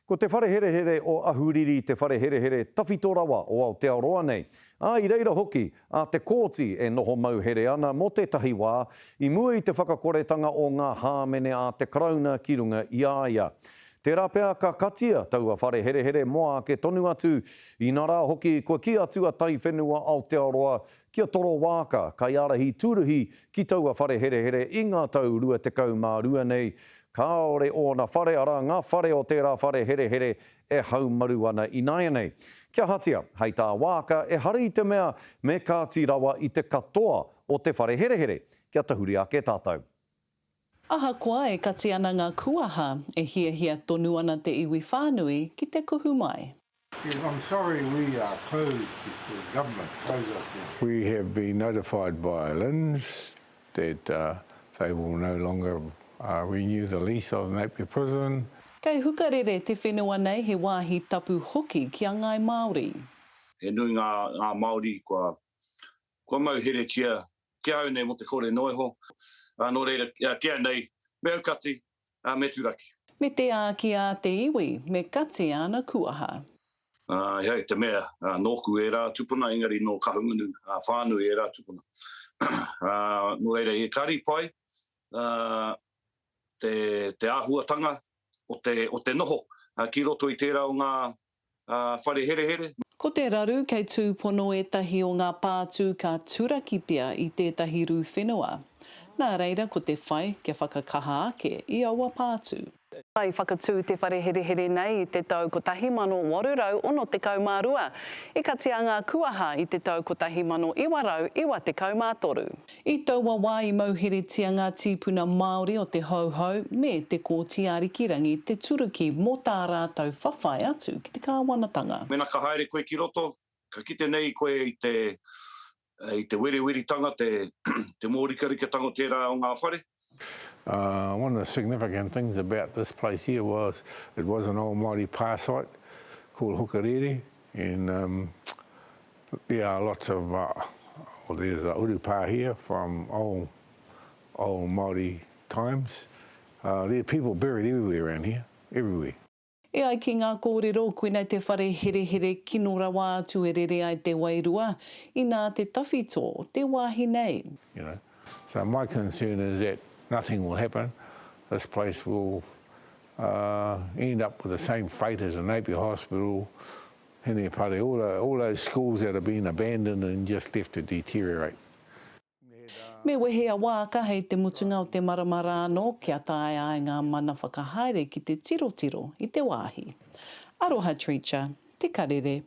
Ko te whare herehere o Ahuriri te whare herehere tawhito rawa o Aotearoa nei, ā, i reira hoki a Te Kooti e noho mauhere ana mō tētahi wā, i mua i te whakakoretanga o ngā hāmene a te Karauna ki runga i a ia. Tērā pea ka katia taua whare herehere mō ake tonu atu, inarā hoki kua kī atu a Taiwhenua Aotearoa ki a Toro Waaka, kaiārahi tūruhi ki taua whare herehere i ngā tau 22 nei, Kāore ōna whare, arā, ngā whare o tērā whare herehere e haumaru ana ināianei. Kia ahatia, hei tā Waaka, ehara i te mea me kāti rawa i te katoa o te whare herehere, kia tahuri ake tātou. Ahakoa e kati ana ngā kuaha, e hiahia tonu ana te iwi whānui ki te kuhu mai. I'm sorry we are closed because government closed us down. We have been notified by LINZ that they will no longer renew the lease of Napier Prison. Kei Hukarere te whenua nei he wāhi tapu hoki ki a Ngāi Māori. He nui ngā Māori kua kua mauheretia ki a au nei mō te kore noa iho, nō reira, ki au nei, me aukati, me turaki. Me te āki a te iwi, me kati āna kuaha. Ehara i te mea nōku ērā tupuna, engari nō Kahungunu whānui ērā tupuna. Nō reira, he kari pai te āhuatanga o te noho ki roto i tērā o ngā whare herehere. Ko te raru kei tūpono ētahi o ngā pātū ka turaki pea i tētahi rū whenua. Nā reira ko te whai kia whakakaha ake i aua pātū. I whakatū te whare herehere nei i te tau 1862. I katia ngā kuaha i te tau 1993. I taua wā i mauheretia ngā tīpuna Māori o te Hauhau me Te Kooti Arikirangi Te Turuki mō tā rātou whawhai atu ki te kāwanatanga. Mēnā ka haere koe ki roto, ka kite nei koe i te, i te weriweritanga, te, te mōrikarikatanga o tērā o ngā whare. One of the significant things about this place here was it was an old Māori pā site called Hukarere and um, There are lots of, well there's a urupā here from old, old Māori times. There are people buried everywhere around here, everywhere. E ai ki ngā kōrero, koinei te whare herehere kino rawa atu e rere ai te wairua, inā te tawhito o te wāhi nei. You know, so my concern is that nothing will happen, this place will end up with the same fate as the Napier Hospital, Hine Pare, all, all those schools that have been abandoned and just left to deteriorate. Me wehe a Waaka hei te mutunga o te marama rā anō kia taea ai ngā mana whakahaere ki te tirotiro i te wāhi. Aroha Treacher, Te Karere.